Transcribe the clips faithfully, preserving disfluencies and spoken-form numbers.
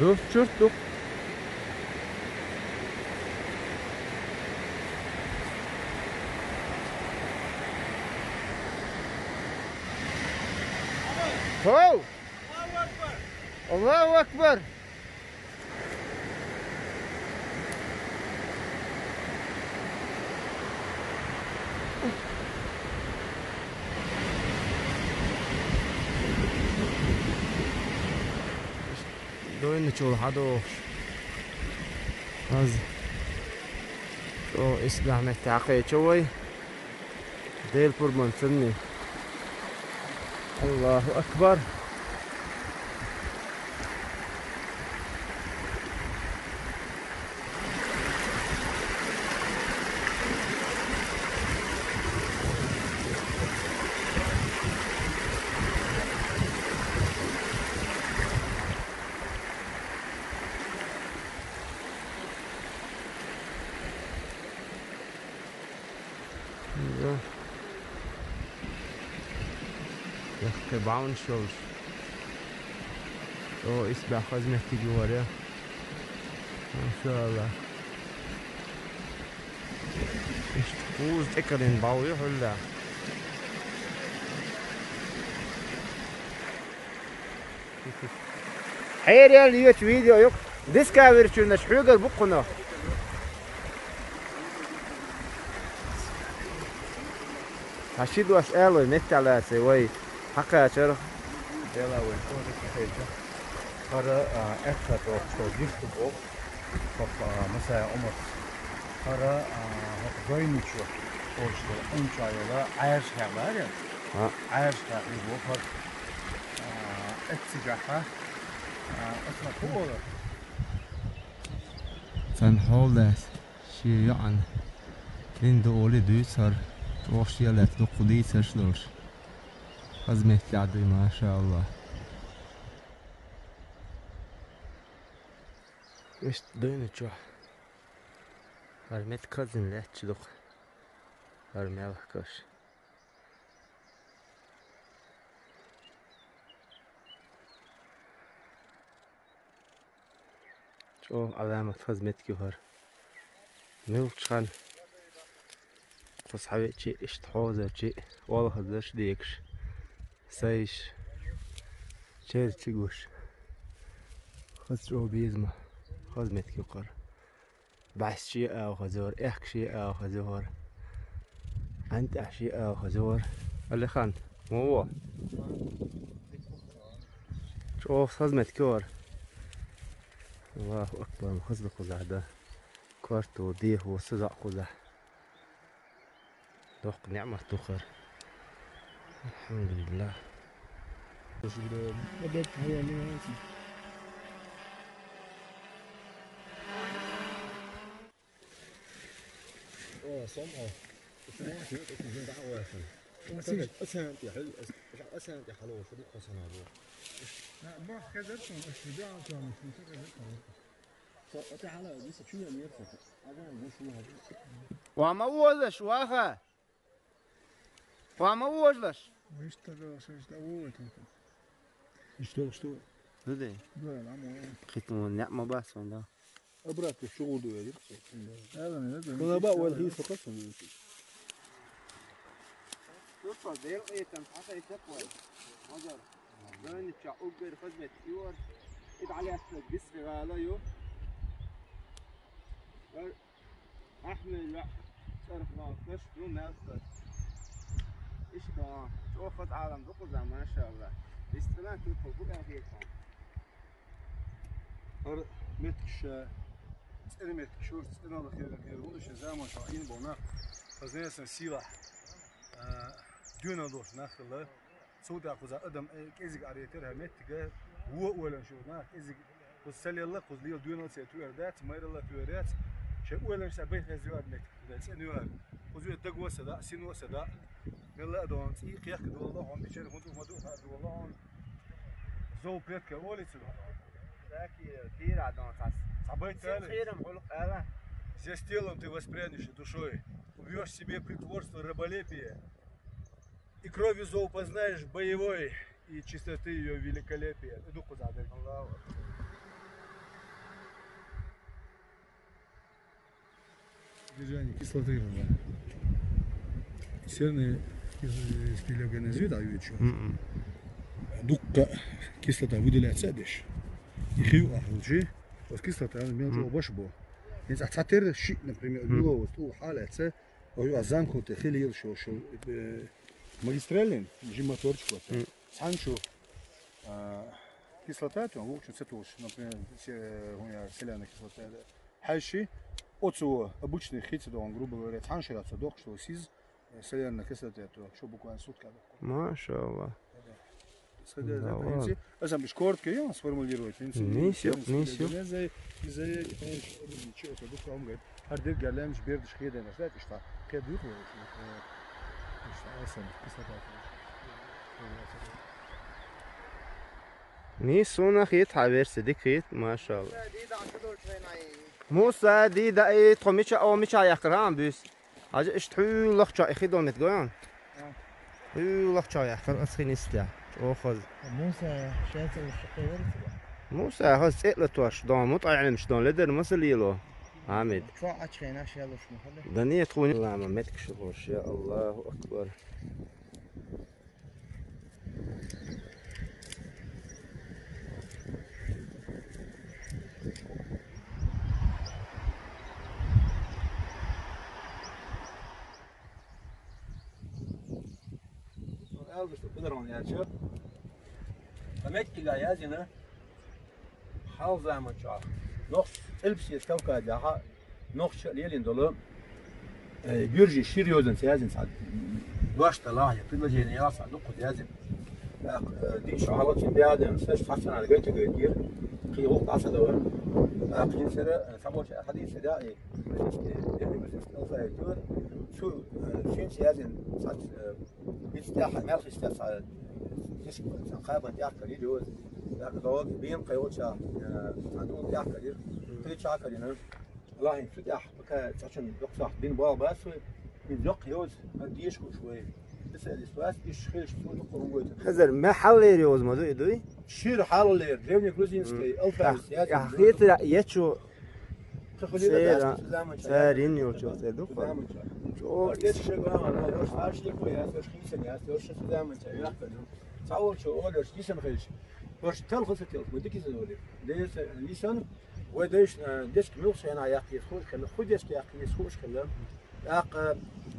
Ду, чурт ду. Хоу! Аллаху акбар! Дойначул хьадохуш. Аз. О, исбаьхьа меттехь кхеча вай. Дела пурбанца санна. Аллаху акбар. Йо. Яхкхи бӀаьвнаш йолуш. О, исбаьхьа хаза меттиг ю хӀара. Машаалла. Иштта кхуза тӀекалина бӀов ю хӀуллехь. Хьерел йоьчу видео ю-кх. Дискавери чуьнаш хьоьгара бу кхунах. Хьан ши дош алой, меттехь лаьций вай хьакхачара. Дела вай кхуза кхеча. ХӀара, а, эккхар дохуш гуьртиг боху. ХӀокху, а, Масаев Ӏумарс. ХӀара, а, хӀокху Дойначу, олуш долу Ӏуьнчохь йолу Ӏаьржа хьехна, а? А. Ӏаьржа хьехна боху хӀара. А, эццигахьа, а, оцунах хӀун олу? Царна хьолдас шен йоӀана дина ду олий дуьйцу хӀара. ЧӀогӀа шен лаьцна дуккха дийцарш долуш. Хаза меттехь дуй, машаалла. Иштта дуйна чохь. ХӀара меттиг хазина лаьтташ ду-кх. ХӀара мелхкаш. ЧӀогӀа Ӏаламат хаза меттиг ю хӀара. Муьлххачу ханна кху схьавеъчи, иштта хьозарчи, олхазарш дегаш, сайш, чер ца гуш. Хаза чӀогӀа беза ма, хаза меттиг ю хӀара. БӀаьсче а хаза ю хӀара, аьхкаше а хаза ю хӀара. ӀантӀехьше а хаза ю хӀара. Алихан, ма вон. ЧӀогӀа хаза меттиг ю хӀара. Аллаху акбар, хаза ду кхузахь дан. Корта, дехо, са зоӀ кхузахь. Доккха неӀмат ду хӀара. Алхьамдулиллах. Ва ма вожаш, ваха! Ва ма вожалаш! Иштта долуш, иштта ву вай тункан. Иштта долуш ду? Ду де? Ду, ламо. Кхитам вон неӀ ма бац вайн да. Обратно чугӀур ду вай. Ала, не, не, Кхуна ба вай хийса кхаьчна. Тут по делу этам, а это такое. Мазар. Дойначохь уггар хазмет иор. И дӀалаьцнарг Бисри гӀала ю. Ахьмад ваьӀ цӀарах нохкаш ду мелхаш. Иштта, чӀогӀа хаза Ӏалам ду кхузахь, машаалла. Дисцина турпа бу аьлла хетахь. ХӀара меттигаш, цӀена меттигаш, хӀорш цӀена хир хир, хӀунда шен заман чохь ийна болу нах, хаза несан сийлахь, а, доьналла долуш нах хилла. Цул тӀаьхьа кхуза адам, э, кӀезиг Ӏаретара хӀара меттига, вон ойланаш йолу нах кӀезиг, кхуза ца лелла, кхуза лела доьналла церан тоьар дац, майралла тоьар яц, шайн ойланаш цхьа бай хеза йоьар меттиг, кхуза цӀена йоьар. Кхуза даго а ца даьа, сино а ца даьа, мелла а дона, цӀий кхехка долу хьуна, бичара хӀун ду, ма ду, хаа долу хьуна. Зов предка олий цунах? Даки, кийра дона цхьацца. Цхьабайт ала. Сен херам гӀулакх ала. Здесь телом ты воспрянешь и душой. Убьешь в себе притворство, раболепие. И кровью зол познаешь боевой, и чистоты ее великолепие. Иду куда дальше. Аллаху акбар. Содержание кислоты в серной кис-, спелеганизует, а ещё. Мгм. Дукха кислота выделяется, деш. И хив ахручи, вот кислота, мелчо Мгм. Баш бо. Если цатер щит, например, Мгм. Было вот у халаца, ой, а замкнутый хилил, что, что, э, магистральный, жим моторчик вот. Мгм. Цхьанчу, а, кислота, то, в общем, цветош, например, се-, у меня соляная кислота, да. Хьайши, оцу обычный хица, да, он, грубо говоря, цхьанчу рацу дохк, что сиз, э, соляная кислота, то, что буквально сутка дохк. Машаллах. Да. Исходя из Да этого, ладно. Если, а сам коротко я сформулировать, если Нисё, не нисё. Из-за, из-за, конечно, ничего, то, духовом, говорит, Гьар дерг гӀерланаш бердаш хедайнаш дац иштта. Кхедуй хӀу, э, иштта, асан, кислота. Ни суна хит хьаверси, дик хит, машалла. Муса, дида, и тхо мича, о, мича яхкар, хан, бус. Хьажа, иштта хьуй лахча, и хидон мет гоян. Хьуй лахча яхкар, ас хин истя. ЧӀохаз. Муса, шаьцал шакхе варцба? Муса, хаз цӀе латош, дон, мутӀаӀилмаш дон, ледер масал йило. Амин. Чо ачхена шелуш мухале? Да нет, хуни лама меткаш лош, я Аллаху акбар. Алгыс, подарок яьча. Память кига язина. Хьал заман чохь нохча элпсера тавкадаха нохча лелин долу, э, гуьржи шир йозанца язин цхьа дош далахь, я предложение ялахь цхьа дуккхуза язин. Так, э, дин шу хьалаца бядан, саш цхьацца гайта гайтира, кхин гӀуллакх дӀа ца давар. Так, хин сера, э, цхьаболча хьадийса да, и, э, э, э, алфавит юр, цу, э, шинца язин цхьацца, э, Иццехь, мел хистехь цхьа, сан кхабан тӀехкарийла йоза. Як дог, бен кхайолча, э, цхьа дог тӀехкарийла. Кхеча карийна. Аллахьин цу тӀехь, пока цхьачун доккхах бин бал бацуй, бин доккха йоза, а деш хуш вай. Специалист вас, иш хилш, цу дукха ругойта. Хазар, ма хьаллер йоза ма ду, и дуй? Шир хьаллер, древнегрузинский, Мгм. Алфавит, Я, язим я, ду. Хетира, я чу Церан, церан йолчу церан дукха. Чо. Цхьаволчу олуш дисан хилча. Ваш талха сателх, мы дикизан оле. Дерса лисан, вай дайш, э, дешка милх шайна яккхийс хуш хилла, ху дешка яккхийс хуш хилла. ТӀаккха,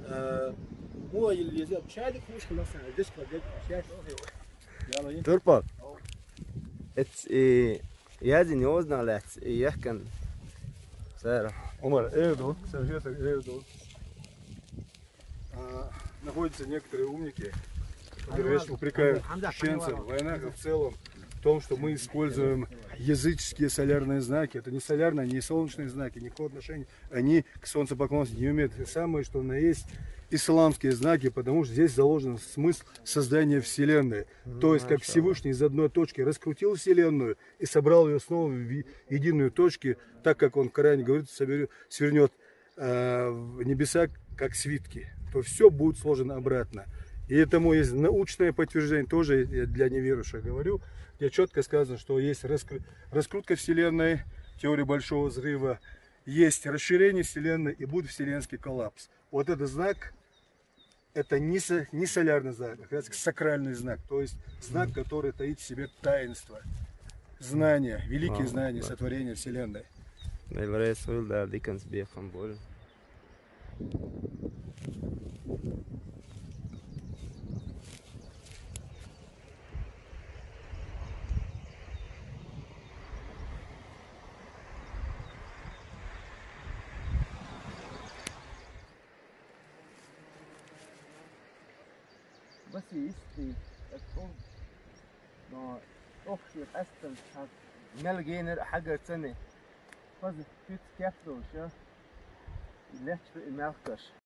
э, мо йил веза, чайдик хуш хилла, дешка дек, чайдик. Турпал. Эц, э, язин йозна лац, э, яхкан. Сара. Умар, э, ду, Сергей, э, ду. А, находятся некоторые умники, которые вечно упрекают чеченцев, вайнахов в целом, в том, что мы используем языческие солярные знаки. Это не солярные, не солнечные знаки, никакого отношения. Они к солнцепоклонству не имеют. Это самое, что на есть исламские знаки, потому что здесь заложен смысл создания Вселенной. То есть, как Всевышний из одной точки раскрутил Вселенную и собрал ее снова в е-, единую точку, так как он в Коране говорит, соберёт, свернёт, э, в небеса, как свитки, то все будет сложено обратно. И этому есть научное подтверждение, тоже я для неверующих говорю, где четко сказано, что есть раскры-, раскрутка Вселенной, теория Большого Взрыва, есть расширение Вселенной и будет вселенский коллапс. Вот этот знак, это не со-, не солярный знак, а как раз сакральный знак, то есть знак, который таит в себе таинство, знания, великие Вау, знания да. Сотворения Вселенной. Эльврес Уилда, Диккенс Бехамболь. Бас исти, так он, но охши къастан цхьа мел генер хьагарцани. Хаза куц кепдолча, лечбе и мелхкаш.